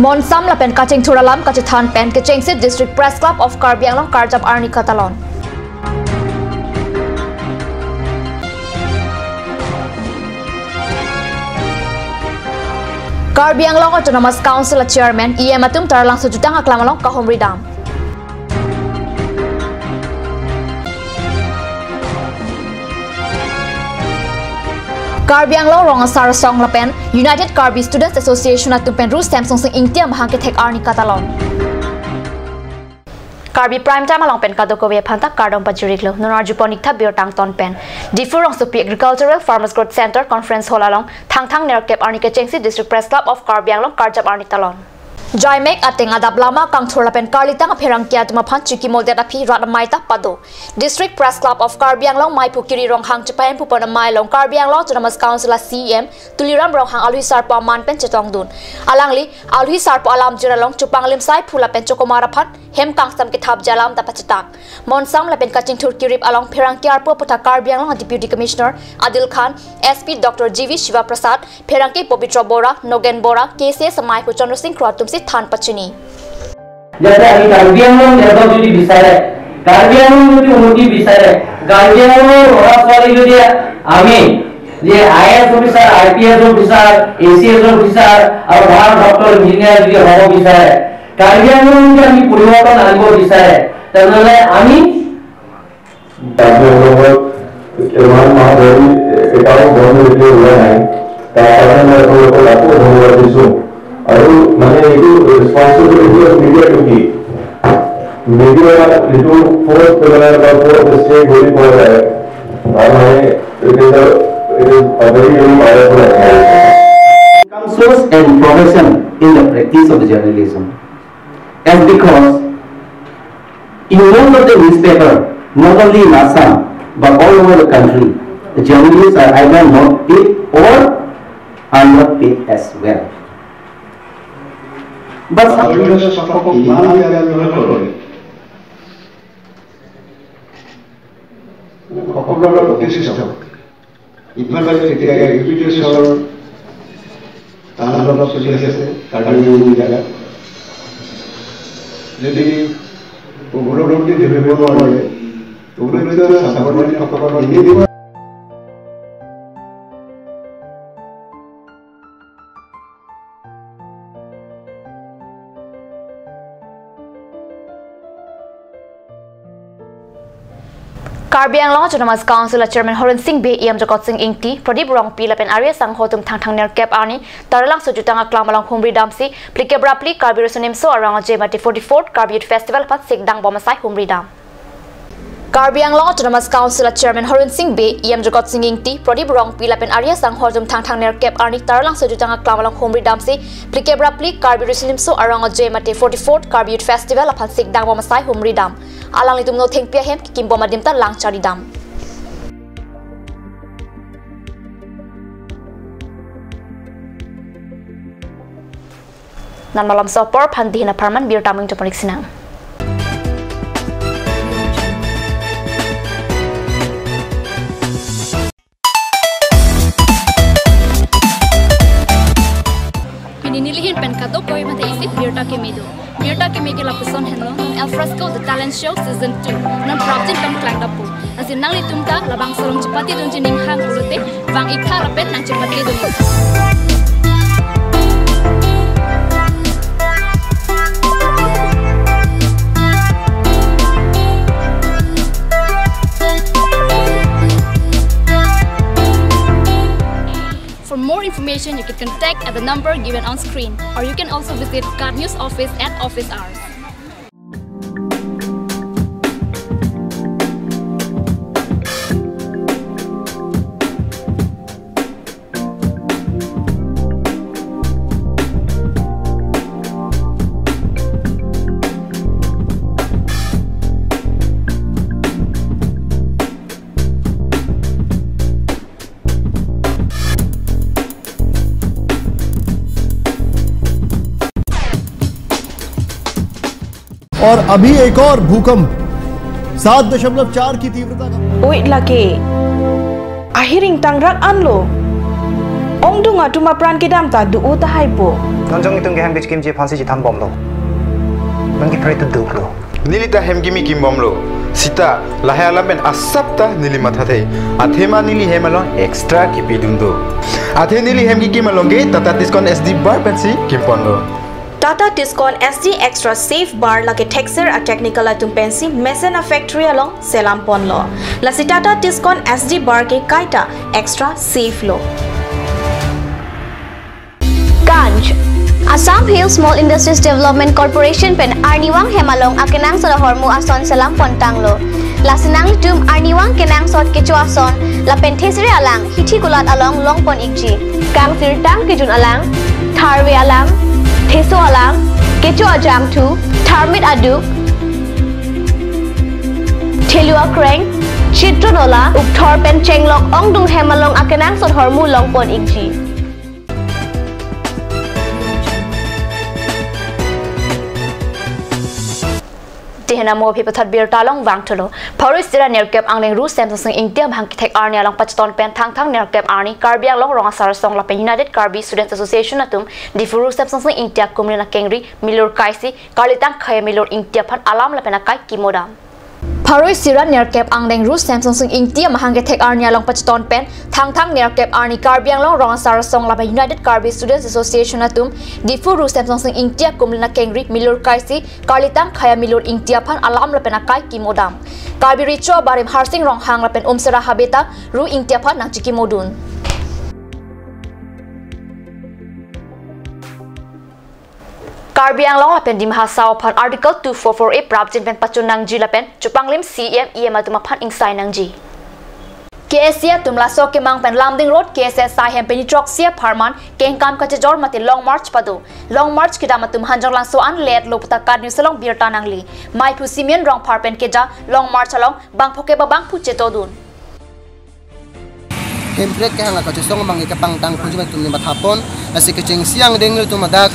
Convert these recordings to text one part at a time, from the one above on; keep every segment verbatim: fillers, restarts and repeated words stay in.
Monsam lapen kachingthur alam kachethan pen kechengsi District Press Club of Karbi Anglong karjap arni katalon. Karbi Anglong Autonomous Council a Chairman, E M atum Taralangso jutang aklam along kahumri dam. Karbi Anglong Rong Asar Asong lapen United Karbi Students Association atum pen Ru Semsonsing Ingti amahang kethek arni katalon. Karbi Prime Time along pen kadokave aphanta kardom pajir-iklo. Non arjupon-ik tha birta angton pen. Diphu rongsopi Agricultural Farmers Growth Center Conference Hall along Thangthang nerkep arni kechengsi District Press Club of Karbi Anglong karjap arni talon. Jaimek ateng adap lama kangthur lapen karlitang apherangke atum aphan chikimodet aphi rat amei ta pado. District Press Club of Karbi Anglong Maiphu Kiri Ronghang chepahemphu pon amei along Karbi Anglong Autonomous Council a C E M Tuliram Ronghang alwi sarpo aman pen chetongdun. Alangli alwi sarpo alamjir along chupang limsai phu lapen chokomar aphan hem kangsam kethapji alam ta pachetak. Monsam lapen kachingthur kirip along pherangke arpu aputhak Karbi Anglong Deputy Commissioner Adil Khan, S P Doctor G V Shiva Prasad, pherangke Pobitra Bora, Nogen Bora, K C S amei pu Chandra Singh Kro atumsi than pachini. যাতে আমি কাৰ্বি আংলং ডেভেলপ যদি বিচাৰে, কাৰ্বি আংলং যদি উন্নতি বিচাৰে, কাৰ্বি আংলঙৰ ল'ৰা ছোৱালী যদি আমি যে I A S officer, I P S officer, A C S officer আৰু ভাল ডক্টৰ ইঞ্জিনিয়াৰ যদি হ'ব বিচাৰে, কাৰ্বি আংলং যদি আমি পৰিৱৰ্তন আনিব বিচাৰে, তেনেহ'লে আমি কাৰ্বি আংলঙত ইমান মাহ ধৰি এটাও বন্ধ এতিয়া ওলোৱা নাই। তাৰ কাৰণে মই আপোনালোকক আকৌ ধন্যবাদ দিছোঁ। আৰু মানে এইটো ৰেছপনচিবিলিটি অফ মিডিয়া টু কি? মিডিয়া যিটো ফ'ৰ্থ পিলাৰ বা ফ'ৰ্থ ষ্টেক বুলি কোৱা যায়, তাৰ মানে it is a, it is a very, very powerful activity. Income source and profession in the practice of journalism. As because in most of the newspaper, not only in Assam, but all over the country, the journalists are either not paid or are not paid as well. But some বাতৰি কাকত ছাপক কিমান বেয়া ব্যৱহাৰ কৰে, সকলোৰে প্ৰতিষ্ঠিত। ইফালে এতিয়া এ পি টি চি এলৰ তাণ্ডৱ চলি আছে কাৰ্বি আংলং জেগাত। যদি উপলব্ধি ধৰিব নোৱাৰে, উপলব্ধি চাবলৈ সকলোকে নিদিব। Karbi Anglong Autonomous Council a Chairman Horen Sing Bey, E M Jagat Sing Ingti, Pradip Rongpi lapen Arya Sangho atum Thangthang nerkep arni Taralangso jutang aklam along humri damsi phlikep ra phli Karbi Riso Nimso Arong Aje mate forty-fourth Karbi Youth Festival aphan sikdang bom asai humri dam. Karbi Anglong Autonomous Council a Chairman Horen Sing Bey, E M Jagat Sing Ingti, Pradip Rongpi lapen Arya Sangho atum Thangthang nerkep arni Taralangso jutang aklam along humri damsi phlikep ra phli Karbi Riso Nimso Arong Aje mate forty-fourth Karbi Youth Festival aphan sikdang bom asai humri dam. Alanglitum no thengpi ahem kikim bom adim ta lang chari dam. Non malom so apor aphan dihina pharman birta ming toponik sinang. Pini nelihin pen kadokave mate isi birta keme do. Birta keme ke lapuson henlo, Al Fresco The Talent Show Season two. Non prapjin pen klangdampo. Lasi nanglitum ta labangso along chepatedunji ning hang pulote, vang-ik tha lapen nangchepatedun. For more information, you can contact at the number given on screen, or you can also visit KAT News office at office hours. और अभी एक और भूकंप सात दशमलव चार की तीव्रता का। Oi lake. Ahiring tangrak anlo. Ongdung atum apran kedam ta do-o tahaipo. Non jong itum ke hem kechekimji aphansi chethan bomlo. Non ke pray to duklo. Neli ta hem kimi kim bomlo. Sita, lahai alam pen asap ta neli mathathe. Athema neli hem along extra kipidun do. Athe neli hem kikim along ke Tata Tiscon S D bar pensi kimponlo. Tata Tiscon S D Extra Safe Bar lake thekser a technical atum pensi mesen a factory along selam ponlo. Lasi Tata Tiscon S D bar ke kaita extra safe lo. Ganj. Assam Hill Small Industries Development Corporation pen arnivang hem along akenangsot ahormu ason selam pontanglo. Lasi nanglitum arnivang kenangsot kecho ason lapen thesere alang hithi kulat along longpon ikji. Kangsirtang kejun alang, tharve alang, theso alang, kecho ajangthu, tharmit aduk, thelu akreng, chitron ola, ukthor pen chenglok ongdung hem along akenangsot ahormu longpon ikji. Tehena mo aphi pathat birta along vangthulo. Pharo isi ra nerkep angleng ru Semsonsing Ingti amahang kethek arni along pacheton pen Thangthang nerkep arni Karbi Anglong Rong Asar Asong lapen United Karbi Students Association atum Diphu ru Semsonsing Ingti akumlin akengri milur kaisi karlitang khaya milur Ingti aphan alam lapen akai kimodam. Pharo isi ra nerkep angleng ru Semsonsing Ingti amahang kethek arni along pacheton pen Thangthang nerkep arni Karbi Anglong Rong Asar Asong lapen United Karbi Students Association atum Diphu ru Semsonsing Ingti akumlin akengri milur kaisi karlitang khaya milur Ingti aphan alam lapen akai kimodam. Karbi Recho abarim Harsing Ronghang lapen Umsera Habeta ru Ingti aphan nangchikimodun. Karbi Anglong lapen Dima Hasao aphan Article two four four A prapjin pen pachun nangji lapen chupanglim C M E M atum aphan ingsai nangji. K S A atum laso kemang pen Lumding Road K S S I hem pen ni throksi apharman kengkam kachejor mate Long March pado. Long March kedam atum Hanjonglangso an let lo puta KAT News along birta nangli. Maiphu Simeon Rongphar pen keja Long March along bangpho ke ba bangphu chetodun. Hemprek kehang akachesong abang ke kepangtang ponji atum ni mathapon, lasi kechengsi angdeng atum adak,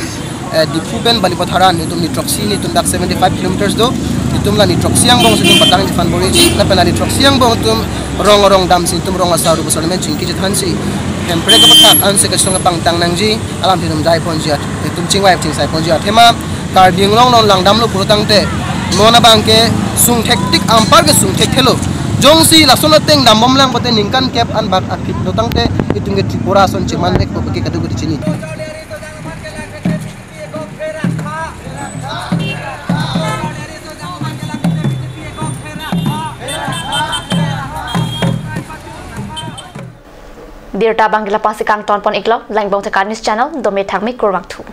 eh, Diphu pen Balipathar an itum ni throksi ni itum dak seventy five kilometers do, itum la ni throksi angbong si itum patang ji aphan bor-iji, lapen la ni throksi angbong itum rong rong damsi itum Rong Asar ru Basar men chingki chethansi. Hemprek kepathak ansi kachesong kepangtang nangji, alamthe itum jai ponji at, itum chingvai chingsai ponji athema Karbi Anglong non langdamlo pulotangte, non abang ke sungthek tik anpar ke sungthekthelo. Jongsi lason ateng dambomlang pote ningkan kep anbak aphi pulotangte, itum ke Tripura ason cheman dekpo ke kadokave chini. Birta abang ke la-an si kangton pon iklo, langbong te KAT News Channel, dome thangmi kurvangthu.